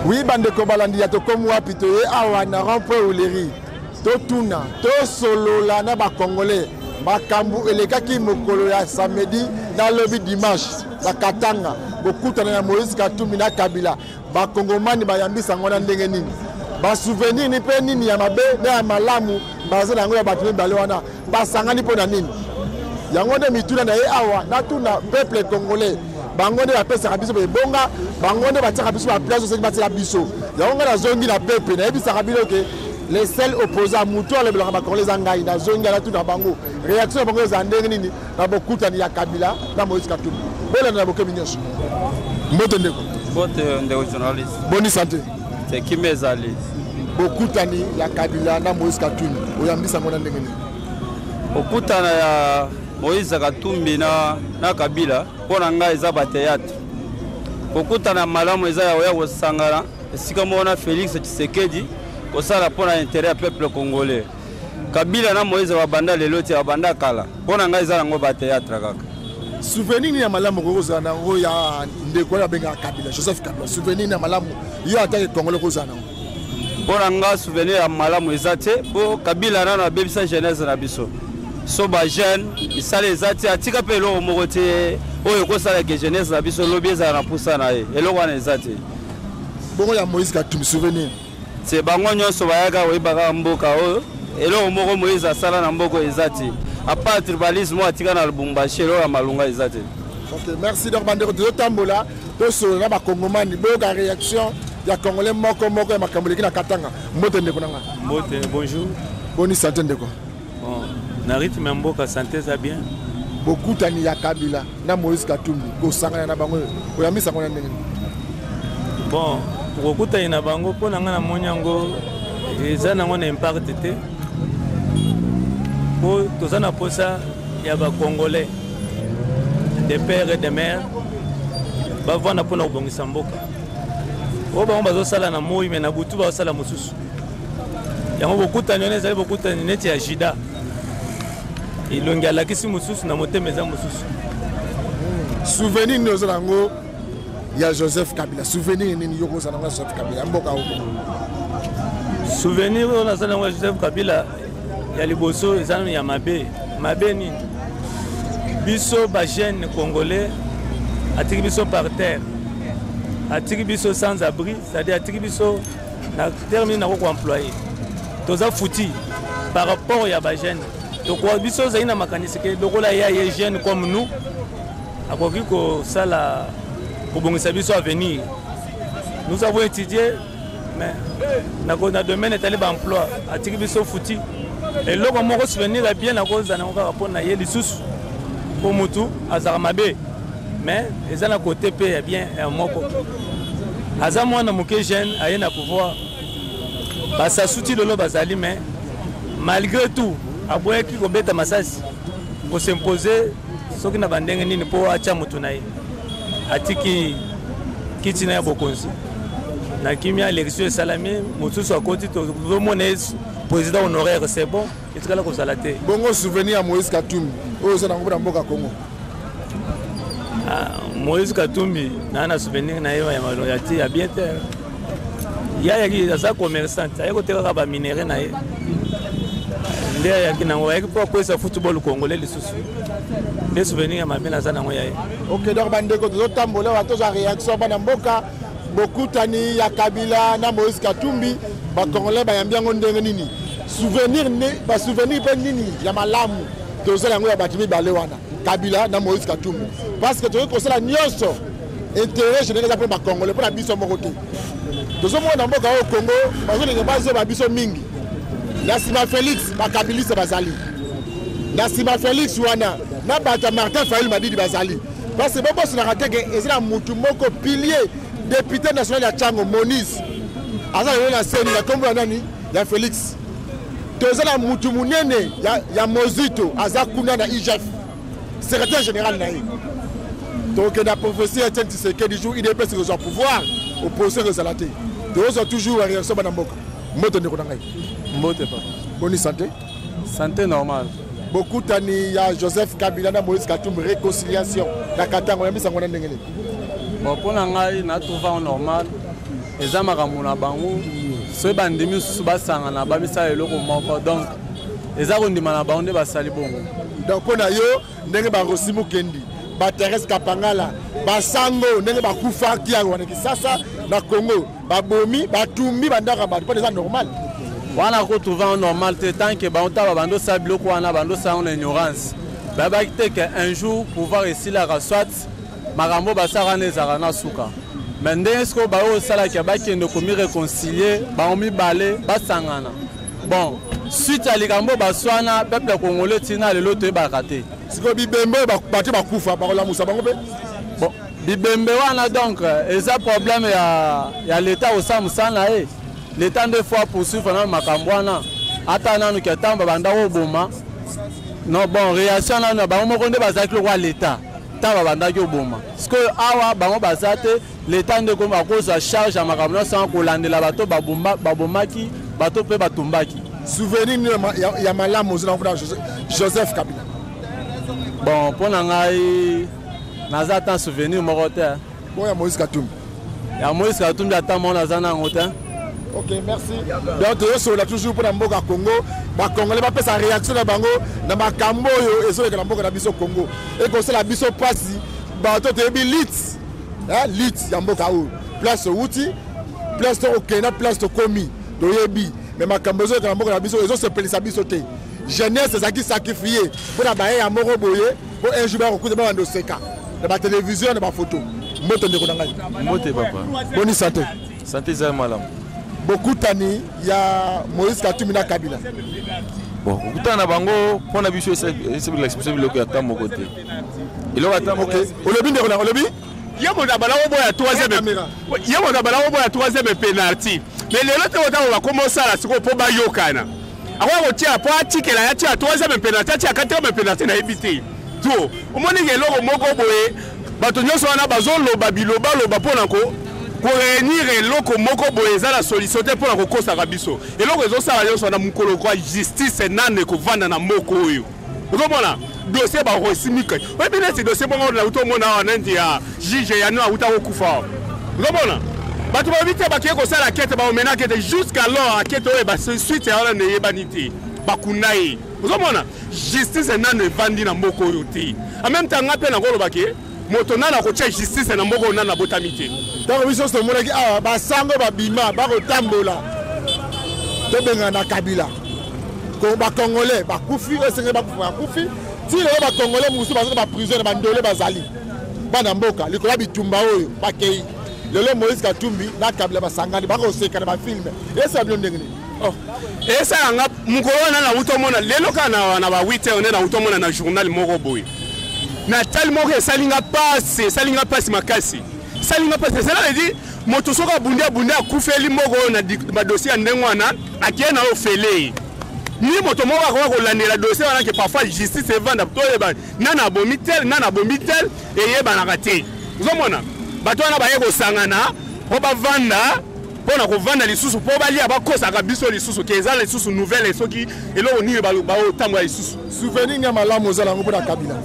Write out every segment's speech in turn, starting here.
Oui, bandeko balandi ya tokomi wapi, toye awa na rond-point Huilerie, totuna, tosolola na bacongolais makambo elekaki mokolo ya samedi na lobi dimanche na Katanga, bokutana ya Moïse Katumbi na Kabila. Bakongomani bayambisa yango na ndenge nini? Basouvenir ni mpe nini ya mabe na ya malamu baza na yango ya bato mibale wana basangani mpo na nini? Yango nde mituna na ye awa natuna peuple congolais. Bango nde bapesaka biso ebonga, bango nde batiaka biso baplace soki batiaka biso. Yango ngai nazongi na peuple, nayebisaka bino ke les seuls opposants, moto alobelaka bacongolais eza ngai. Nazongi, natuna bango réaction na bango eza ndenge nini na bokutani ya Kabila na Moïse Katumbi. Bolanda na bokebi nyonso. Mbote ndeko. Mbote ndeko journaliste. Boni santé? Te, kimia ezali. Bokutani ya Kabila na Moïse Katumbi, oyambisa yango na ndenge nini? Okutana ya Moïse Katumbi na Kabila, mpo na ngai eza bathéâtre. Kokutana malamu eza ya koya kosangana esika moko na Félix Tshisekedi, kosala mpo na intérêt ya peuple congolais. Kabila na Moïse babanda lelo te, babanda kala. Mpo na ngai eza nango bathéâtre kaka. Souvenir nini ya malamu okoki kozala na yango ya ndeko oyo abengaka Kabila, Joseph Kabila? Souvenir nini ya malamu yo en tant que Congolais kozala na yango? Mpo na nga souvenir ya malamu eza te, mpo Kabila nano abebisa jeunesse na biso. So bajeune misala eza te, atika mpe eloko moko te oyo ekosalaka jeunesse na biso lobi ezala na pusa na ye. Eloko wana eza te. Bongo ya Moïse Katumbi, souvenir? Te, bango nyonso bayaka koyeba kaka mboka oyo. Eloko moko Moïse asala na mboka eza te, à part tribalisme oyo atika na Lubumbashi. Eloko ya malunga eza te. Ok, merci. Donc bandeko, tozotambola, tosolola na bakongomani, boyoka réaction ya Congolais moko moko ya makambo eleki na Katanga. Mbote ndeko na nga. Mbote, bonjour. Boni santé ndeko? Bon, na rythme ya mboka, santé eza bien. Bokutani ya Kabila na Moïse Katumbi, kosangana na bango, oyambisa yango na ndenge nini? Bon, kokutani na bango, mpo na ngai namoni yango eza nango na impact te, mpo toza na posa ya bacongolais de père et de mère bavanda mpona kobongisa mboka. Oyo bango bazosala na moi, me na butu bazosala mosusu. Yango bokutani wana ezali bokutani neti ya Juda, elongi alakisi mosusu, na motema eza mosusu. Souvenir nini oza nango ya Joseph Kabila? Souvenir nini yo kozala nango ya Joseph Kabila ya mboka oyo? Souvenir oyo naza nango ya Joseph Kabila, ya liboso eza nano ya mabe. Mabe nini? Biso bajeune congolais, atiki biso par terre, atiki biso sans abri, c'est-à-dire atiki biso na terme nini nako koemploye, toza foutu par rapport ya bajeune. Tokoa biso ozali na makanisi ke lokola ye aye jeune comme nous, akoki kosala kobongisa biso avenir. Nous avons étudié, mais na domaine etali baemploi, atiki biso foutu. Eloko moko souvenir ya bien nakozala nango kaka mpo na ye lisusu, mpo mutu azalaka mabe, mais eza na côté mpe ya bien ya moko. Aza mwana moke, jeune, aye na pouvoir, basasuti lelo bazali, mais malgré tout aboyaki kobeta masasi, kosimpose soki na bandenge nini mpo atya motu na ye. Atiki kiti na ya bokonzi na kimia, élection esalami, mosusu akoti, tozomona ye président honoraire, c'est bon, etikala kozala te. Bongo souvenir ya Moïse Katumbi oyo oza nango mpona mboka Congo? Ah, Moïse Katumbi, naa na souvenir na ye ya ti ya bien te. Ye ayaki, aza commerçant, aye kotekaka baminerais na ye nde ayaki nango, ayaki mpo akwesa football congolais lisusu. Nde souvenir ya mabe naza nango ya ye. Ok, donc bandeko, tozotambola awa, tozwa réaction bana mboka. Bokutani ya Kabila na Moïse Katumbi, bacongolais bayambi yango ndenge nini? Souvenir, basouvenir mpe nini ya malamu tozala yango ya bato mibale wana, Kabila na Moïse Katumbi? Parce que tokoki kosala nyonso, intérêt général eza mpona bacongolais, mpona biso moko te. Tozomona na mboka oyo Congo, bazolinga bazoba biso mingi. Na nsima Félix, bakabiliste bazali na nsima Félix wana, na bato ya Martin Fayulu Madidi bazali, parce que bobosanaka te ke eza na mutu moko pilier, député national ya Tshangu, Monis, aza lelo na CENI na nkombo ya nani? Ya Félix. Toza na mutu monene ya Mozito, aza kuna na IGF, secrétaire général na ye. Tokende na prophétie ya Etienne Tshisekedi, jour UDPS ekozwa pouvoir, opposition ekozala te. Tozwa toujours ba réaction bana mboka. Mbote ndeko na ngai. Mbote papa. Boni santé? Santé normale. Bokutani ya Joseph Kabila na Moïse Katumbi, réconciliation na Katanga, oyambisa yango na ndenge nini? Bon, mpo na ngai natrouve yango normal. Eza makambo na bango, soki bandimi mosusu basangana bamisala eloko moko, donc eza kondima na bango nde basali bongo. Donc mpo na yo, ndenge barosi Mukendi, baTherese Kapangala, basango ndenge bakufaki yango wana Kisasa na Congo, babomi, batumbi bandako ya bato, mpo eza normal? Wana kotrouve yango normal te, tant que bango ta babandi osala biloko wana, bandi osala yango na ignorance, bayebaki te ke un jour pouvoir esilaka, soit makambo basalaka wana ezalaka na suka. Mais ndenge sikoyo bayo osalaki, bakende komi réconcilier bango mibale, basangana. Bon, suite ya likambo baswana, peuple congolais ntina lelo toyebaka te. Sikoyo bibembe oyo bato bakufa, bakolamusa bango mpe? Bon, bibembe wana, donc eza problème ya l'État kosala mosala na ye. L'État nde faut poursuivre nano makambo wana, ata nanu ke ntango babanda koboma. Non, bon, réaction nanu na bango moko nde bazalaki lokola l'État ntango babandaki koboma. Sikoyo awa bango baza te, l'État nde komi akozwa charge ya makambo nyonso wana, kolandela bato babomaki bato mpe batumbaki. Souvenir nini ya malamu ozala mpona Joseph Kabila? Bon, mpo na ngai naza ata souvenir moko te. Bon, ya Moïse Katumbi? Ya Moïse Katumbi, ata moko naza nango te. Ok, merci. Donc tozosola toujours mpona mboka Congo, bacongolais bapesa réaction na bango na makambo oyo ezoleka na mboka na biso Congo. Ekosala biso mpasi, bato toyebi lit lit ya mboka oyo, place outi, place tokokenda, place tokomi, toyebi. Mais makambo ezoleka na mboka na biso ezosepelisa biso te. Jeunesse ezalaki sacrifie mpona baye ya moko boye, mpo un jour bakokuta babanda oseka na batelevizio, na bafoto. Mbote ndeko na ngai. Mbote papa. Boni santé? Santé eza malamu. Bokutani ya Moïse Katumbi na Kabila? Bon, kokutana na bango mpona biso esepelakisa biso biloko ya ta moko te, eloko ata moko. Olobi, ndeko na olobi? Ye moto abanda koboya troisième, ye moto abanda koboya troisième penalty, mais lelo te otango bakoma osala sikoyo mpo bayokana, akoya kotia mpo atikela ye atia troisième penalty, atia quatrième penalty, nayebi te. To omoniki eloko moko boye, bato nyonso wana bazoloba bilobaloba mpona ko koréunir eloko moko boye, eza na solution te mpona kokosaka biso. Eloko ezosala nyonso wana, mokolo kwa justice nano ekovanda na mboka oyo. Ozomona dossier barosi mike, oyebi neti dossier bongo nauti omona awa neti ya juge yano auta kokufa awa. Ozomona bato balobi te bakei kosala akete, baomena akete, jusqu'alors akete oyo basuite ya wana neyebani te, bakunda ye. Ozomona justice nano evandi na mboka oyo te. En même temps, nga mpe nakoloba ke moto nano akotia justice na mboka oyo nano abotami te. Ntango biso nyonso tomonaki awa basango babima bakotambola, tobengana na Kabila, bacongolais bakufi, oyo esengeli bakufa bakufi. Ti lelo bacongolais mosusu baza na baprison na bandole, bazali bana mboka likolo ya bitumba oyo bakei. Lelo Moïse Katumbi na Kabila basangani, bakoseka na bafilme, esala bino ndenge nini? Oh. Esala nga mokolo wana nauti omona lelo kaka na ba 8 heures nde nauti omona na journal moko boye, na tali moko, esali nga pasi, esali nga pasi makasi, esali nga pasi. Esala ledi moto soki abundi, abundi, akufeli moko oyo na badossier ya ndenge wana, akei na ofele ni moto moko akoka kolandela dossier wana, ke parfois justice evanda, toyeba nani abomi tel, nani abomi tel, eyebanaka te. Ozomona bato wana baye kosangana mpo bavanda, mpo na kovanda lisusu, mpo balia, bakosaka biso lisusu ke eza lisusu nouvelle, soki eloko nini baotambola lisusu. Souvenir ya malamu oza nango mpo na Kabila?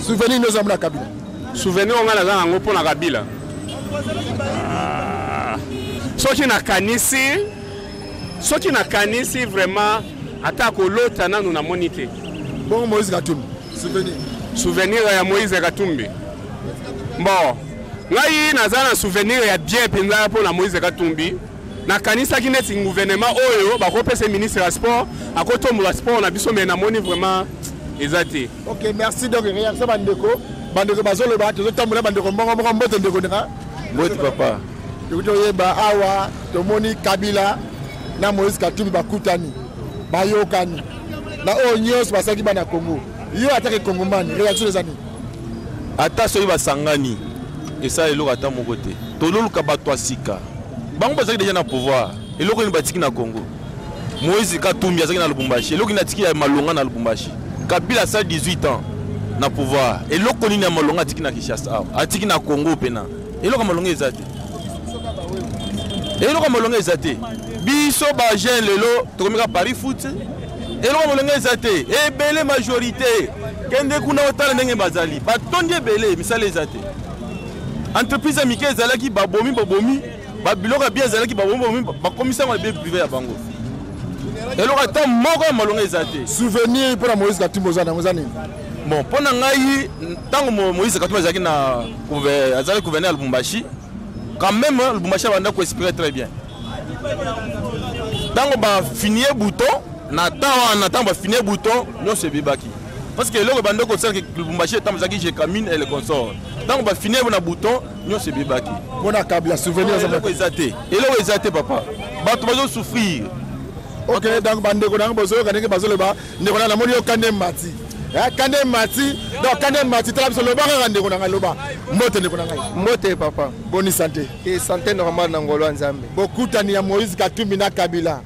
Souvenir nini oza mpo na Kabila? Souvenir oyo ngai naza nango mpo na Kabila, soki nakanisi, soki nakanisi vraiment, ata kolota nanu namoni te. Bongo Moïse Katumbi, souvenir? Souvenir ya Moïse Katumbi, bon, ngai naza na souvenir ya bien mpenza mpo na Moïse Katumbi. Nakanisaki neti gouvernement oyo bakopesa ministre ya sport, akotombola sport na biso, mais namoni vraiment eza te. Ok, merci. Donc réaction bandeko, bandeko bazoloba, tozotambola bandeko moko moko. Mbote ndeko ndeka. Mbote papa. Tokuti toyeba, awa tomoni Kabila na Moïse Katumbi bakutani, bayokani na oyo nyonso basalaki bana Congo. Yo atake Congomani, réaction eza nini? Ata soki basangani, esala eloko ata moko te. Tololuka bato ya sika. Bango bazalaki deja na pouvoir, eloko nini batiki na Congo? Moïse Katumbi azalaki na Lubumbashi, eloko nini atiki ya malonga na Lubumbashi? Kabila asali 18 ans na pouvoir, eloko nini ya malonga atiki na Kinshasa awa, atiki na Congo? Mpena eloko ya malonga eza te, eloko ya malonga eza te. Biso bajeune lelo tokomi kaka Paris foot, eloko ya malonga eza te. Ebele majorité, kende kuna otala ndenge bazali batondi ebele, misala eza te, entreprise ya mike ezalaki babomi, babomi. Babiloko ya bien ezalaki babomi, bakomisi yango bien privé ya bango. Eloko ata moko ya malonga eza te. Souvenir mpo na Moïse Katumbi oza nango eza nini? Bon, mpo na ngai, ntango Moïse Katumbi azalaki na azalaki gouverneur ya Lubumbashi, quand même Lubumbashi abanda koespérer très bien. Ntango bafinie bouton na temps wana, ntango bafinie bouton nyonso ebebaki, parce que eloko ebanda kosala Lubumbashi ntango ezalaki Gécamines et le consort, ntango bafinie na bouton nyonso ebebaki. Mpo na Kabila, souvenir eloko eza te, eloko eza te papa, bato bazosouffrir. Ok, donc bandeko nango bozoyoka ndenge bazoloba. Ndeko na namoni yo kande mati, kande mati, donc kande mati, tala biso, loba kaka ndeko na ngai, loba. Mbote ndeko na ngai. Mbote papa. Boni santé? E santé normale na ngolo ya Nzambe. Bokutani ya Moïse Katumbi na Kabila,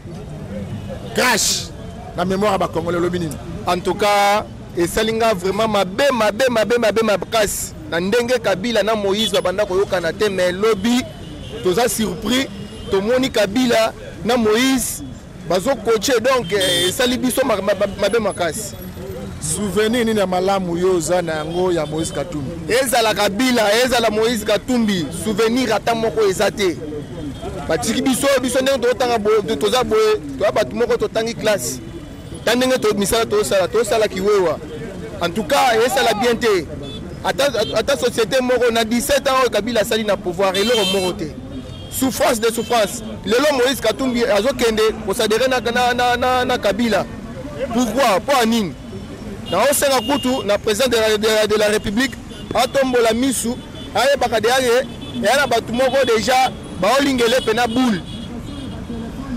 crash na mémoire ya bacongolais, olobi nini? En tout cas esali nga vraiment mabe mabe mabe mabe makasi na ndenge Kabila na Moïse babanda koyokana te, mais lobi toza surpris, tomoni Kabila na Moïse bazokoche, donc esali biso mabe makasi. Souvenir nini ya malamu yo oza na yango ya Moïse Katumbi? Ezala Kabila, ezala Moïse Katumbi, souvenir ata moko eza te. Batiki biso, biso ndenge totanga boye, toza boye, toya bato moko totangi classe ta ndenge misala tosala, tosala kiwewa. En tout cas esala bien te. Ata, ata société moko na 17 ans oyo Kabila asali na pouvoir, eloko moko te, souffrance de souffrance. Lelo Moïse Katumbi azokende kosadere na, na, na, na, na Kabila, pourquoi? Mpo ya nini? Naosenga kutu na président de la République atombola misu, ayebaka deya ke eya na bato moko déjà baolingele mpena boule.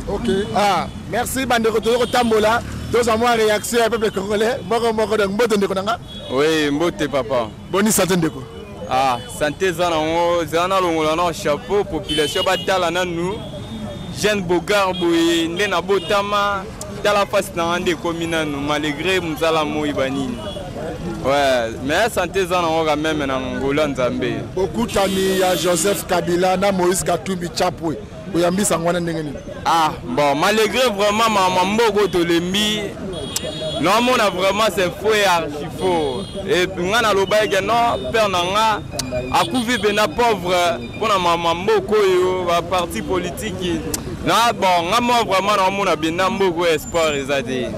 Ok, ah, merci bandeko. Toza kotambola, tozwa mwa réaction ya peuple congolais moko moko. Donc mbote ndeko na nga. Oui, mbote papa. Boni santé ndeko? Ah, santé eza nango, eza nalongola na chapeau population batala nanu jeune bogar boye nde nabotama, tala face na nga nde ekomi nanu malgré mosala moi banini. Ouais, mais santé eza nango quand même na ngolo ya Nzambe. Bokutani ya Joseph Kabila na Moïse Katumbi Chapwe, oyambisa yango wana ndenge nini? Ah bon, malgré vraiment mama mboka tolembi, naomona vraiment c'est faux et archi faux. Et nga naloba eke non, père na nga akufi mpena pauvre mpona mama mboka oyo baparti politique na bon. Nga mo vraiment naomona benda mboka oyo espoir eza te,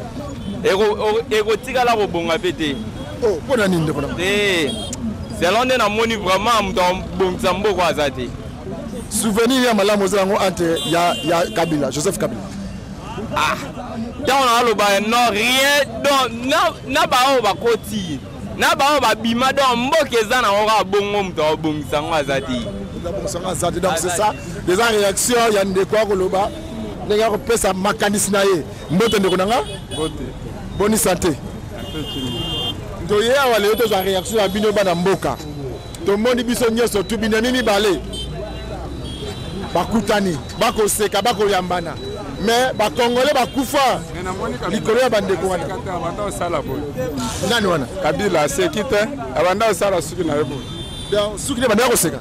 ekotikala kobonga mpe te. Mpo na nini ndeko na? Te, selon nde namoni vraiment moto abongisa mboka aza te. Souvenir ya malamu oza yango entre ya Kabila, Joseph Kabila? Ah, ntango naloba non, rien. Donc na baoyo bakoti na baoyo babima, donc mboka eza nango kaka bongo, moto akobongisa yango aza te. Abongisa yango aza te. Donc c'est ça eza réaction ya ndeko akoloba ndenge akopesa makanisi na ye. Mbote ndeko na nga. Boni santé? Toye awa lelo tozwa réaction ya bino bana mboka. Tomoni biso nyonso tu binemi mibale bakutani, bakoseka, bakoyambana, mais bacongolais bakufa likolo ya bandeko wana. Nani wana? Kabila aseki te, abanda kosala suki na ye boye. Donc suki nde bandaka koseka?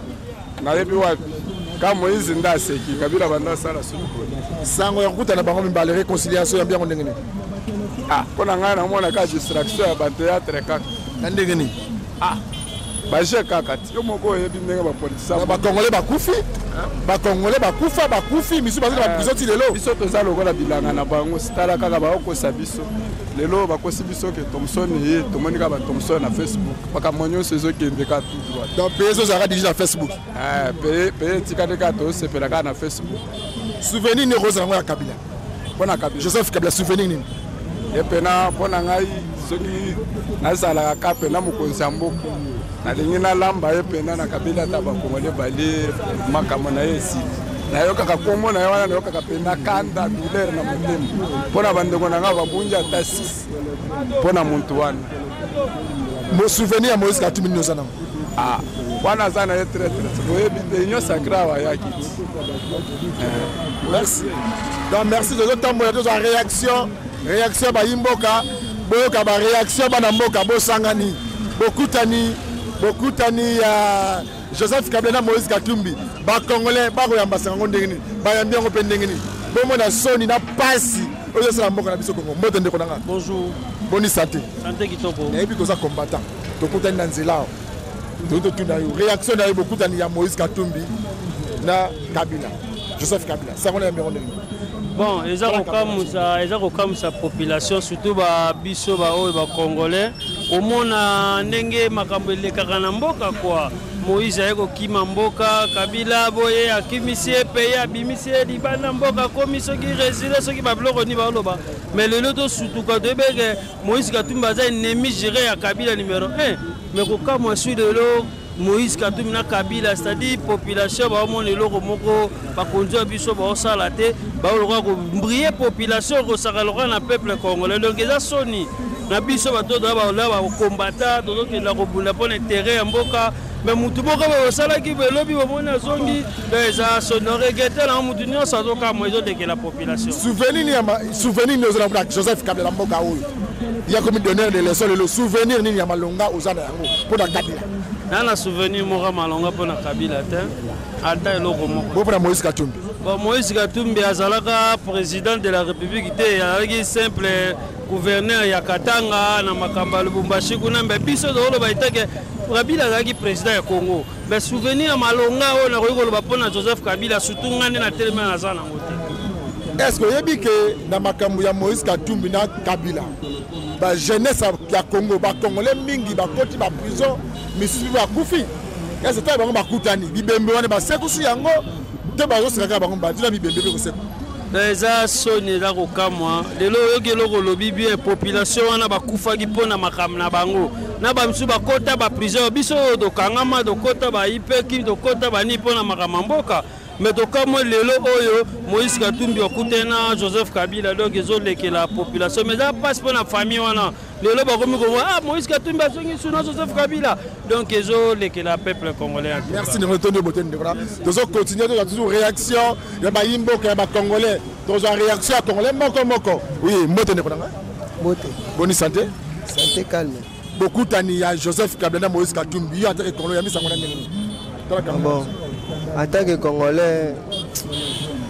Nayebi wapi ka Moïse nde aseki, Kabila abanda kosala suki boye. Sango ya kokutana bango mibale, réconciliation, yambi yango ndenge nini? Ah, mpo na ngai namona kaka distraction ya bathéâtre kaka. Na ndenge nini? Ah, baje kaka ti yo moko oyebi ndenge bapoliticien. Bacongolais bakufi, bacongolais bakufa, bakufi, misu baza na baprison ti lelo. Biso toza lokola bilanga na bango, tala kaka baokosa biso. Lelo bakosi biso ke Thomson ye, tomoni kaka bathomson na Facebook, makambo nyonso ezokende kaka tout droit. Donc pays ozalaka dirige na Facebook? Pays etikali kaka tosepela kaka na Facebook. Souvenir nini okozala yango ya Kabila? Mpo na Kabila? Joseph Kabila, souvenir nini? Ye mpena mpo na ngai, soki nazalaka ka mpena mokonzi ya mboka, nalingi nalamba ye mpena na Kabila, ata bakongole balie, makambo na ye esili. Nayokaka kombo na ye wana, nayokaka mpena kanda, douleur na motema mpo na bandeko na ngai babungi ata 6 mpo na muntu wana. Mo souvenir ya Moïse Katumbi nini oza nango? Ah, wana aza na ye traître, oyebi te, union sacrée awa ayaki ti. Merci. Donc merci, tozotambola, tozwa réaction, réaction bayi mboka, boyoka baréaction bana mboka. Bosangani, bokutani, bokutani ya Joseph Kabila na Moïse Katumbi, bacongolais bakoyambasa yango ndenge nini? Bayambi yango mpe ndenge nini? Bomona soni na pasi oyo ezosala mboka na biso Kongo. Mbote ndeko na nga. Bonjour. Boni santé? Santé kitoko. Nayebi koza combattant. Tokutani na nzela awa, toyi totuna yo réaction na yo, bokutani ya Moïse Katumbi na Kabila. Joseph Kabila, sango na yambi ndenge? Bon, eza kokamwisa, eza kokamwisa population, surtout ba biso baoyo bacongolais, komona ndenge makambo elekaka na mboka kwa Moïse aye kokima mboka, Kabila boye akimisi ye peye, abimisi ye libanda mboka, akomi soki resile, soki babiloko nini baoloba. Mais lelo tosutuka, toyebi ke Moïse Katumbi aza ennemi juré ya Kabila numéro 1. Mais kokamwa su lelo Moïse Katumbi na Kabila, c'est-à-dire population baomona eloko moko bakonzi ya biso baosala te, baoloka kombrie population, kosaka lokola na peuple congolais. Donc eza soni na biso bato toza baola bakombata, tozokenda kobunda mpo na intérêt ya mboka, mais mutu moko boye osalaki elobi bomoni azongi, donc eza soni, regrete nango mutu nyonso azokamwa, ezolekela population. Souvenir nini oza na Joseph Kabila na mboka oyo ya komi donneur de leçon lelo? Souvenir nini ya malonga oza na yango mpo na Kabila? Na souvenir moko ya malonga mpo na Kabila te, ata eloko moko. Bo mpo na Moïse Katumbi? Bon, Moïse Katumbi azalaka président de la République te, azalaki simple gouverneur ya Katanga na makambo ya Lubumbashi kuna. Mbe biso tokoloba etake Kabila azalaki président ya Congo, mais souvenir ya malonga oyo nakoki koloba mpo na Joseph Kabila, surtout ngai nde na telema, naza nango te. Est ce que oyebi ke na makambo ya Moïse Katumbi na Kabila, bajeunesse ya Congo, bacongolais mingi bakoti baprison, misusu mpe bakufi? Est ce ntango bango bakutani, bibembe wana basekusi yango te? Bazoseka kaka bango batina bibembe mpe koseku. Eza soni, eza kokamwa. Lelo oyoki eloko olobi bien, population wana bakufaki mpo na makambo na bango, na bamisusu bakota baprison, biso oyo tokangama, tokota baipeki, tokota bani mpo na makambo ya mboka. Mais tokamwe lelo oyo Moïse Katumbi akutani na Joseph Kabila, donc ezolekela population, mais eza mpasi mpo na famille wana. Lelo bakomi komona, ah, Moïse Katumbi azongi su na Joseph Kabila, donc ezolekela peuple congolais en tout cas. Merci ndeko, tondi bote ndeko. Na tozocontinue, tozwa toujours réaction ya bayimboka ya bacongolais, tozwa réaction ya congolais moko moko. Oui, mbote ndeko na ngai. Mbote. Boni santé? Santé calme. Bokutani ya Joseph Kabila na Moïse Katumbi, yo en tant que congolais, yambi sango na ndenge nini? Tala caméra. Bon, en tant que congolais,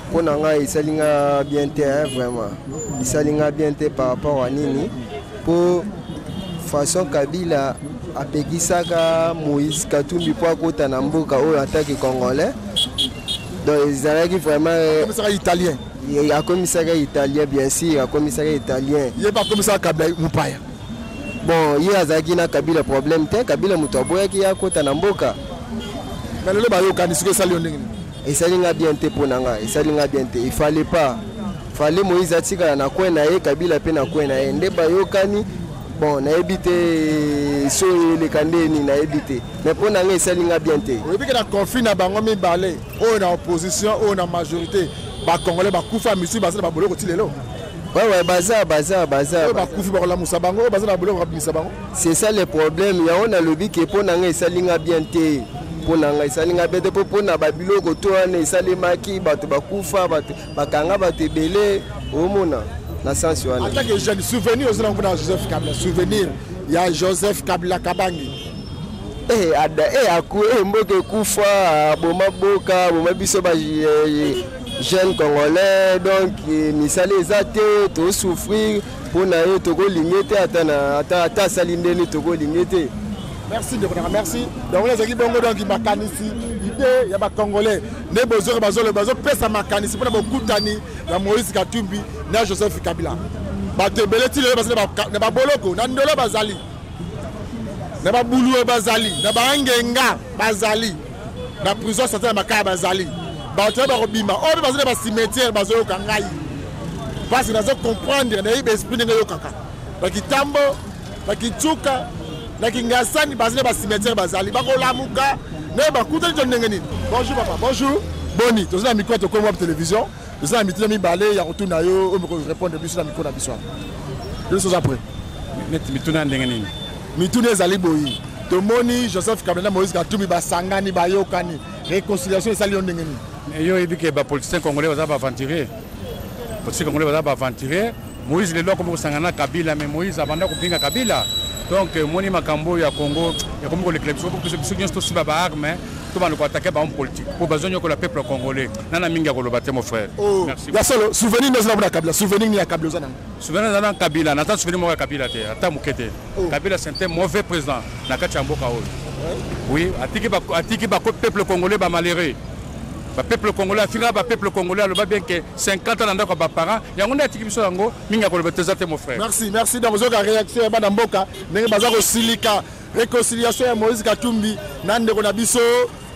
mpo na ngai esali nga bien te, hein, vraiment esali nga bien te. Par rapport à nini? Mpo façon Kabila apekisaka Moïse Katumbi mpo akota na mboka oyo, en tant que congolais, donc ezalaki vraiment akomisaka italien. Akomisaka italien, bien sûr, akomisaka italien. Ye mpe akomisaka Kabila mopaya. Bon, ye azalaki na Kabila problème te, Kabila moto aboyaki ye akota na mboka. Mais lelo bayokani, soki esali yo ndenge nini? Esali nga bien te. Mpo na nga esali nga bien te. Il fallait pas, fallait Moïse atikala na coin na ye, Kabila mpe na coin na ye, nde bayokani. Bon, nayebi te so eleka ndeni, nayebi te, mais mpo na nga esali nga bien te. Oyebi ke na conflit na bango mibale oyo, na opposition oyo na majorité, bacongolais bakufa, misusu baza na baboloko ti lelo. Ouais, baza baza baza. Oyo bakufi bakolamusa bango, oyo baza na baboloko bakobimisa bango. C'est ça le problème. Yango nalobi ke mpo na nga esali nga bien te. Mpo na nga esali nga bien te, mpo na babiloko to wana esalemaki, bato bakufa, bato bakanga, bato ebele, omona na sens wana. En tant que jeune, souvenir oza nango mpona Joseph Kabila, souvenir ya Joseph Kabila Kabangi? Eh, ada eh, aku eh, mboka ekufa, aboma boka, aboma biso ba jeune congolais. Donc misala eza te, tosouffrir mpo na ye. Tokolingi te, ata na ata asali ndeni, tokolingi te. Merci ndeko nanga, merci. Donc wana ezalaki bongo, donc makanisi, idée ya bacongolais nde bozoka, bazoloba, bazopesa makanisi mpona bokutani ya Moïse Katumbi na Joseph Kabila. Bato ebele ti lelo bazali na baboloko, na ndolo bazali, na babuluwe bazali, na baangenga bazali, na prison sata ya Makaya bazali. Bato oyo bakobima, oyo mpe bazali na bacimetière, bazoyoka ngai mpasi, nazo comprendre, nayebi esprit ndenge eyokaka. Na Kitambo, na Kitsuka, na Kingasani, bazali na bacimetière, bazali, bakolamuka naye bakutani to ndenge nini. Bonjour papa, bonjour, boni? Toza na micro, tokomi wapi télévision, toza na mituna mibale ya kotuna yo, oyo moko répondre biso na micro na biso wana. Biso oza prêt? Neti mituna ndenge nini? Mituna ezali boye: tomoni Joseph Kabila na Moïse Katumbi basangani, bayokani, réconciliation, esali yo ndenge nini? Yo oyebi ke bapoliticien congolais baza baaventurier, politicien congolais baza baaventurier. Moïse lelo akomi kosangana na Kabila, mais Moïse abanda kobinga Kabila. Donc omoni makambo oyo ya Congo ekomi kolekela biso. Biso nyonso tosiba baarme, tobanda koattaquer bahomme politique mpo bazonyokola peuple congolais. Nana mingi ya koloba te, mon frère. Oh, merci. Ya solo, souvenir nde oza na Kabila, souvenir nini ya Kabila oza nango? Souvenir naza na Kabila, naza souvenir moko ya Kabila te, ata moke te. Oh. Kabila, c'est un mauvais président na kati ya mboka oyo. Oui, atiki ba peuple congolais bamalheureux. Bapeuple congolais afingaka bapeuple congolais, aloba bien ke 50 ans na ndako ya baparent, yango nde atiki biso yango mingi ya koloba toza te, mon frère. Merci, merci. Donc ozoka réaction ya bana mboka ndenge baza kosilika réconciliation ya Moïse Katumbi na ndeko na biso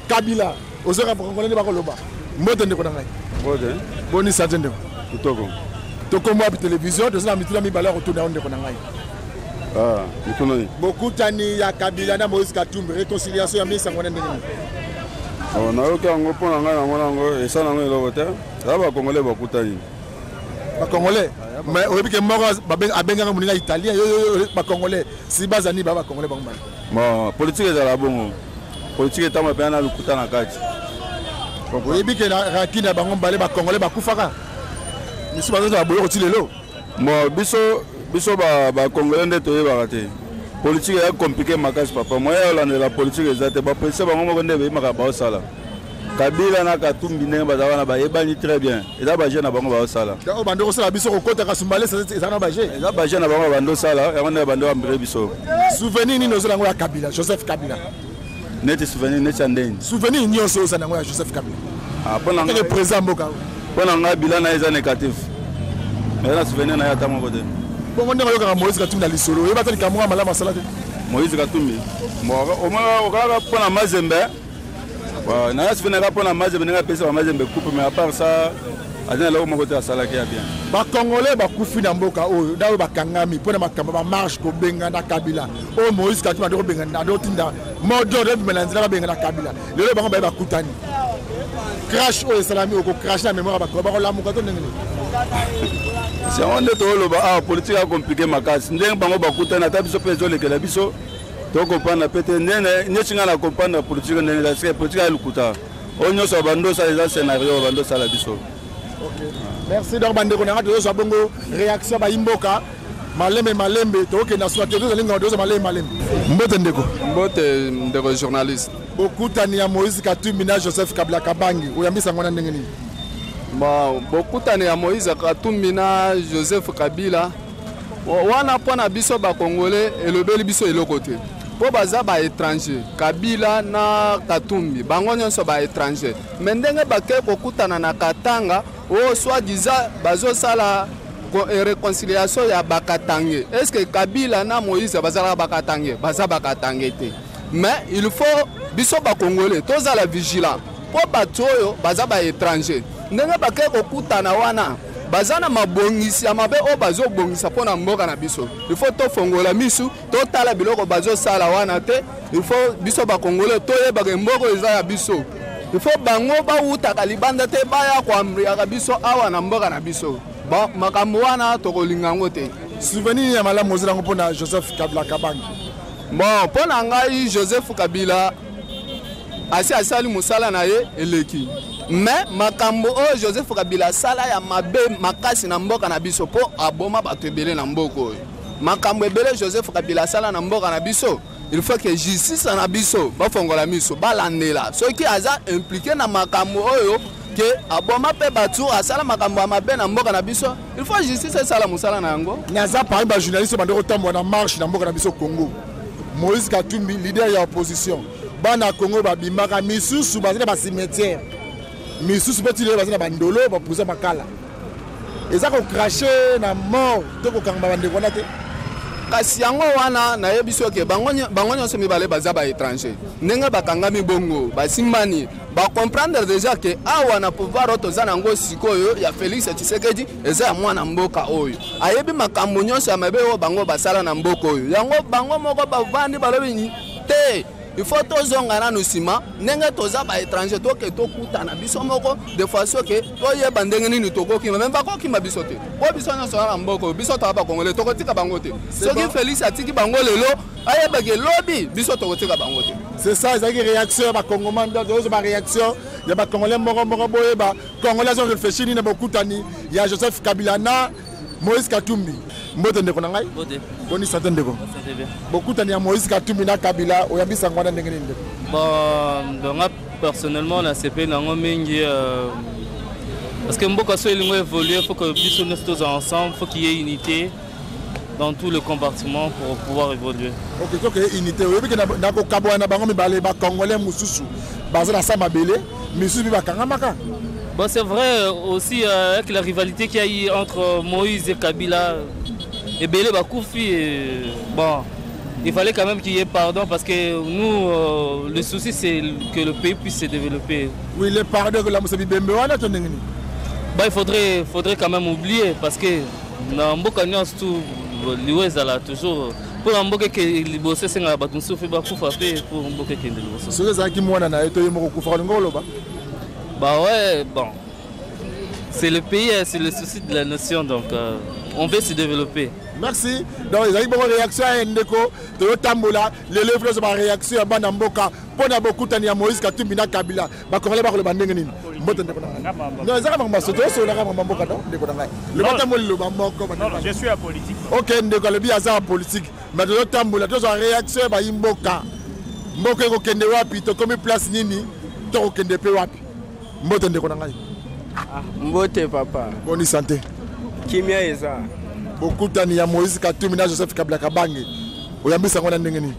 Kabila. Ozoka congolais nde bakoloba. Mbote ndeko na ngai. Mbote. Boni sante ndeko? Kitoko. Tokombo wapi télévision, toza na mituna mibale ya kotuna yo ndeko na ngai. Ah, mituna nini? Bokutani ya Kabila na Moïse Katumbi, réconciliation ya misango na ndenge nini? Oh, nayoki yango mpo na ngai namona yango esala yango eloko te. Eza bakongolais bakutani. Bakongolais, mais oyebi ke moko abengaka moninga italien. Bakongolais si bazani ba bakongolais bango bale. Bon, politike ezala bongo, politike etambola mpenza na lokuta na kati. Oyebi ke na rakine ya bango mibale bakongolais bakufaka, misusu bazozala boyoko ti lelo. Bon, biso bakongolais nde toyebaka te. Politike eza compliqué makasi, papa. Moyen ya kolandela politike eza te. Bapoliticien bango moko nde beyimaka baosala. Kabila na Katumbi ndenge baza wana bayebani très bien, eza baje na bango baosala. Oyo bando kosala biso kokota Kasumbalesa eza na baje. Eza baje na bango bando osala yango nde bando ambire biso. Souvenir nini oza nango ya Kabila, Joseph Kabila? Neti souvenir neti ya ndeni? Souvenir nyonso oza nango ya Joseph Kabila mpona président mboka. Mpo na ngai, bilan na ye eza négatif. Eza na souvenir na ye ata moko te. Bongo ndenge oyokaka Moïse Katumbi na lisolo, oyeba ata likambo moko malamu asala te? Moïse Katumbi, omonaka mpo na Mazembe, nanga souvenir kaka mpo na Mazembe, ndenge apesa bamazembe coupe. Mais à part ça, aza na eloko moko te asalaki ya bien. Bakongolais bakufi na mboka oyo na oyo bakangami mpo na makambo bamarche kobengana Kabila oyo Moïse Katumbi ando kobengana, ando kotinda mot d'ordre ebima na nzela babengana Kabila. Lelo bango baye bakutani, crash oyo esalami, okocrache na mémoire ya bakolo, bakolamuka to ndenge nini? Yango nde tooloba awa, politike ya compliqué makasi. Ndenge bango bakutani, ata biso mpe ezolekela biso, tocomprendre pe te. Neti ngai na comprendre politike ndenge eza, politike ya lokuta oyo nyonso bando osala eza scénario bando osala biso. Merci. Donc bandeko na nga, tozozwa bongo réaction bayimboka malembe malembe, tokokende na suka te, tozali ngonga, tozwa malembe malembe. Mbote ndeko. Mbote ndeko journaliste. Bokutani ya Moïse Katumbi na Joseph Kabila Kabangi, oyambisa yango na ndenge nini? Bon, bokutani ya Moïse Katumbi na Joseph Kabila wana, mpo na biso bakongolais elobeli biso eloko te, mpo baza baétranger. Kabila na Katumbi bango nyonso baétranger. Mais ndenge bake kokutana na Katanga oyo, soi-disant bazosala réconciliation ya bakatange, est ce que Kabila na Moïse bazalaka bakatange? Baza bakatange te. Mais il faut biso bakongolais tozala vigilant, mpo bato oyo baza baétranger. Ndenge bake kokutana wana, baza na mabongisi ya mabe oyo bazobongisa mpo na mboka na biso. Il faut tofongola misu, totala biloko bazosala wana te. Il faut biso bakongolais toyebaka mboka eza ya biso. Il faut bango bawutaka libanda te baya koambriaka biso awa na mboka na biso. Bon, makambo wana tokolinga yango te. Souvenir ya malamu ozela yango mpona Joseph Kabila Kabange? Bon, mpo na ngai, Joseph Kabila asi asali mosala na ye eleki. Mais makambo oyo Joseph Kabila asala ya mabe makasi na mboka na biso, mpo aboma bato ebele na mboka oyo, makambo ebele Joseph Kabila asala na mboka na biso, il faut que justice na biso bafongola miso, balandela soki aza impliqué na makambo oyo ke aboma mpe bato, asala makambo ya mabe na mboka na biso. Il faut justice esala mosala na yango. Naza parmi bajournaliste bande kotambola na marche na mboka na biso Congo. Moïse Katumbi, leader ya opposition, bana Congo babimaka, misusu baza na bacimetière, misusu mpe ti lelo baza na bandolo bapusa makala. Eza kocrache na mort to kokanga bandeko wana te? Kasi yango wana nayebi soki bango nyonso mibale baza baétranger. Ndenge bakangami bongo, basimbani, bacomprendre déjà ke awa na pouvoir oyo toza nango sikoyo ya Félix Tshisekedi eza ya mwana mboka oyo ayebi makambo nyonso ya mabe oyo bango basala na mboka oyo. Yango bango moko bavandi, balobi te, il faut tozonga nanu nsima. Ndenge toza baétranger, toke tokutana biso moko de façon ke toyeba ndenge nini tokokima. Mais bakokima biso te, po biso nyonso wana mboka oyo, biso toza bakongolais, tokotika bango te. Soki Félix atiki bango lelo, ayebake lobi biso tokotika bango te. C'est ça, ezalaki réaction ya bakongomani. Tozo baréaction ya bacongolais moko moko. Boyeba congolais azo réfléchir nini na bokutani ya Joseph Kabila na Moïse Katumbi. Mbote ndeko na ngai, boni sante ndeko? Bokutani ya Moïse Katumbi na Kabila, oyambisa yango wana ndenge nini, ndeko? Bon, donc nga personnellement nasepeli nango mingi, parce que mboka so elingo évoluer, faut que biso nyonso tozala ensemble, faut qu'il y ait unité. dans tout le compartiment pour pouvoir évoluer. Ok, tokeye unité. Oyebi ke na kokabwana na bango mibale, bacongolais mosusu baza na sa mabele, misusu mpe bakangamaka. Bon, c'est vrai aussi avec la rivalité qu'il y a eu entre Moïse et Kabila, ebele bakufi, et, bon, il fallait quand même qu'il y ait pardon parce que nous, le souci c'est que le pays puisse se développer. Oui, le pardon ekolamusa bibembe wana to ndenge nini? Bah, il faudrait quand même oublier parce que na mboka nyonso tu liwa ezala toujours mpo na mboka eke liboso, esengaka bato mosusu mpe bakufa mpe mpo mboka ekende liboso. Soki ezalaki mwana na ye to ye moko kufa, olingi oloba? Bah ouais, bon, c'est le pays, hein, c'est le souci de la nation, donc on veut se développer. Merci. Donc ezalaki bongo réaction ya ndeko. Toyotambola lelo nyonso, baréaction ya bana mboka mpo na bokutani ya Moïse Katumbi na Kabila. Bakongole bakoloba ndenge nini? Mbote, ndeko na ngai. Non, ezaka makambo maso, toyosololaka makambo mboka. No, ndeko na ngai, loba ta moliloba moko. Non, je suis apolitique. Ok, ndeko alobi aza politique, mais tozotambola, tozwa réaction ya bayi mboka. Mboka ekokende wapi? Tokomi place nini? Tokokende mpe wapi? Mbote, ndeko na ngai. Mbote, papa. Boni santé? Kimia eza. Bokutani ya Moïse Katumbi na Joseph Kabila Kabange, oyambisa yango na ndenge nini?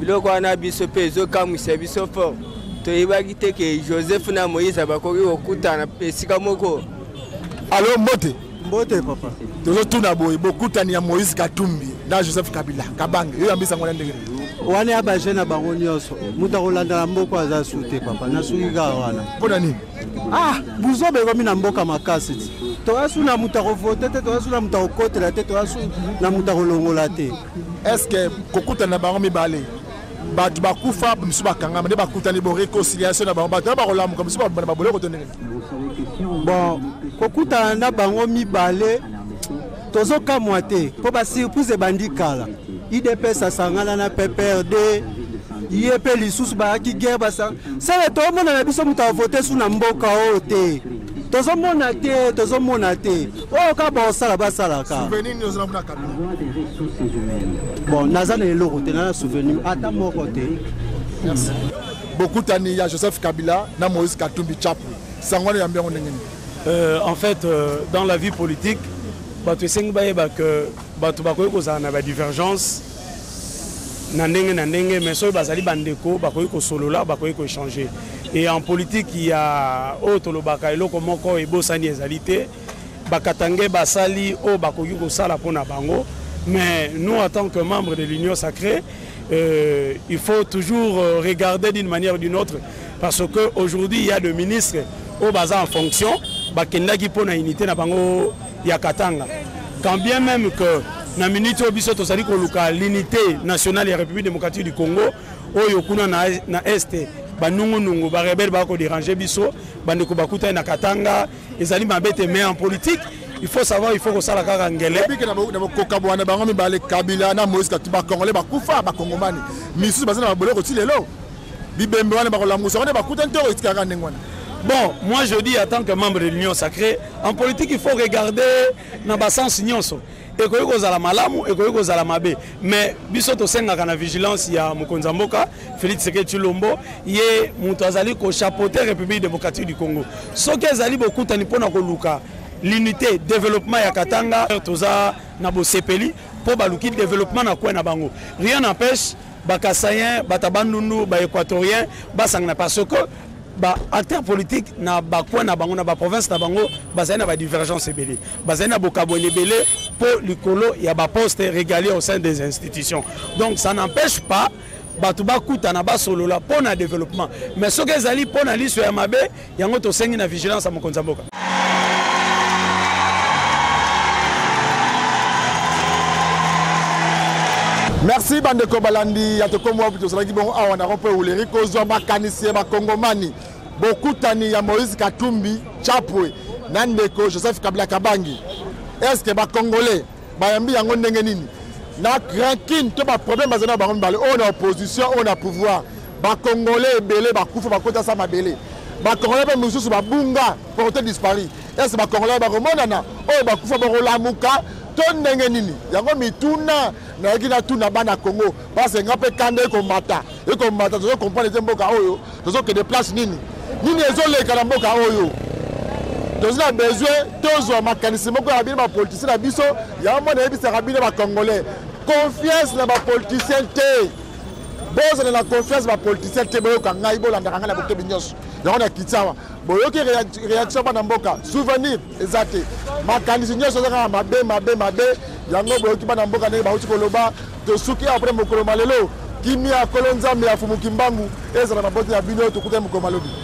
Biloko wana biso mpe ezokamwisa biso fort. Toyebaki te ke Joseph na Moïse bakoki kokutana esika moko. Alo, mbote. Mbote, papa. Tozotuna boye, bokutani ya Moïse Katumbi na Joseph Kabila Kabange, yo yambisa yango na ndenge nini? Wana ya bajeune na bango nyonso, moto akolanda na mboka aza su te, papa. Nasuki kaka wana. Mpo na nini? Ah, buzoba ekomi na mboka makasi ti toya su na moto akovote te, toya su na moto akokotela te, toya su na moto akolongola te. Est ce que kokutana na bango mibale, bato bakufa, misusu bakangama, nde bakutani, bo réconciliation na bango, bato wana bakolamuka, misusu na baboloko to ndenge? Bon, kokutana na bango mibale, tozokamwa te mpo basurprise ebandi kala. UDPS asangana na PPRD, ye mpe lisusu bayaki guerre basa sele. Tozomona na biso moto avote su na mboka oyo te, tozomona te, tozomona te. Oyo kaka baosala, basalaka. Souvenir nini ozala mpona Kabila? Bon, naza na eloko te, naza na souvenir ata moko te. Bokutani ya Joseph Kabila na Moïse Katumbi Chapwe, sango wana oyambi yango ndenge nini? En fait, dans la vie politique, bato esengi bayeba ke bato bakoki kozala na badivergence na ndenge na ndenge, mais soki bazali bandeko, bakoki kosolola, bakoki koéchanger. Et en politique ya oyo tolobaka, eloko moko ebosani ezali te. Bakatange basali oyo bakoki kosala mpona bango, mais nous, en tant que membre de l'Union sacrée, il faut toujours regarder d'une manière ou d'une autre, parce que aujourd'hui il y a des ministres oyo baza en fonction, bakendaki mpo na unité na bango ya Katanga, quand bien même que na minute oyo biso tozali koluka l'unité nationale ya République démocratique du Congo. Oyo kuna na est, banungunungu, barebele bakodéranger biso. Bandeko bakutani na Katanga, ezali mabe te, mais en politique il faut savoir, il faut kosala kaka ngele. Ebike na kokabwana bango mibale, Kabila na Moïse Katumbi, bakongole bakufa, bakongomani misusu baza na baboloko ti lelo. Bibembe wana bakolamusa wana bakutani to etikaka ndenge wana? Bon, moi je dis, en tant que membre de l'Union sacrée, en politique il faut regarder na basens nyonso. Ekoki kozala malamu, ekoki kozala mabe, mais biso tosengaka na vigilance ya mokonzi ya mboka Félix Tshisekedi Tshilombo, ye moto azali kochapeauter République démocratique du Congo. Soki ezali bokutani mpona koluka l'unité, développement ya Katanga, toza na bosepeli mpo baluki développement na coin na bango. Rien n'empêche bakasaïen, bato Bandundu, baéquatorien basangana, parce que baacteur politique na bacoin na bango, na baprovince na bango, bazali na badivergence ebele, bazali na bokabwani ebele mpo likolo ya baposte régalien au sein des institutions. Donc ça n'empêche pas bato bakutana, basolola mpo na développement. Mais soki ezali mpo na liso ya mabe, yango tosengi na vigilance ya mokonzi ya mboka. Merci, bandeko balandi ya Tokomi Wapi. Tozalaki bongo awa na rond-point Huileries kozwa makanisi ya bakongomani, bokutani ya Moïse Katumbi Chapwe na ndeko Joseph Kabila Kabangi. Est-ce bacongolais bayambi yango ndenge nini? Na rancune to baproblème bazali na bango mibale, oyo na opposition, oyo na pouvoir, bacongolais ebele bakufa, bakota sa mabele, bacongolais mpe mosusu babunga, porté disparu. Est-ce bacongolais bakomonana? Oyo bakufa bakolamuka to ndenge nini? Yango mituna nayaki natuna bana Congo, parce nga mpe kanda ekomata, ekomata. Tozocomprendre te mboka oyo tozokende place nini, nini ezoleka na mboka oyo. Toza na besoin tozwa makanisi moko ya bino bapoliticien na biso. Yango mona yebisaka bino bacongolais, confiance na bapoliticien te, bozala na confiance bapoliticien te. Boyoka ngai, bolandaka ngai na bokebi nyonso. Yango na kiti awa, boyoki réaction bana mboka, souvenir eza te, makanisi nyonso eza kaka mabe, mabe, mabe. Yango boyoki bana mboka ndenge bauti koloba. Tosuki apres mokolo malelo. Kimia kolo Nzambe ya Fumu Kimbangu ezala mabota ya bino. Tokutani mokolo malobi.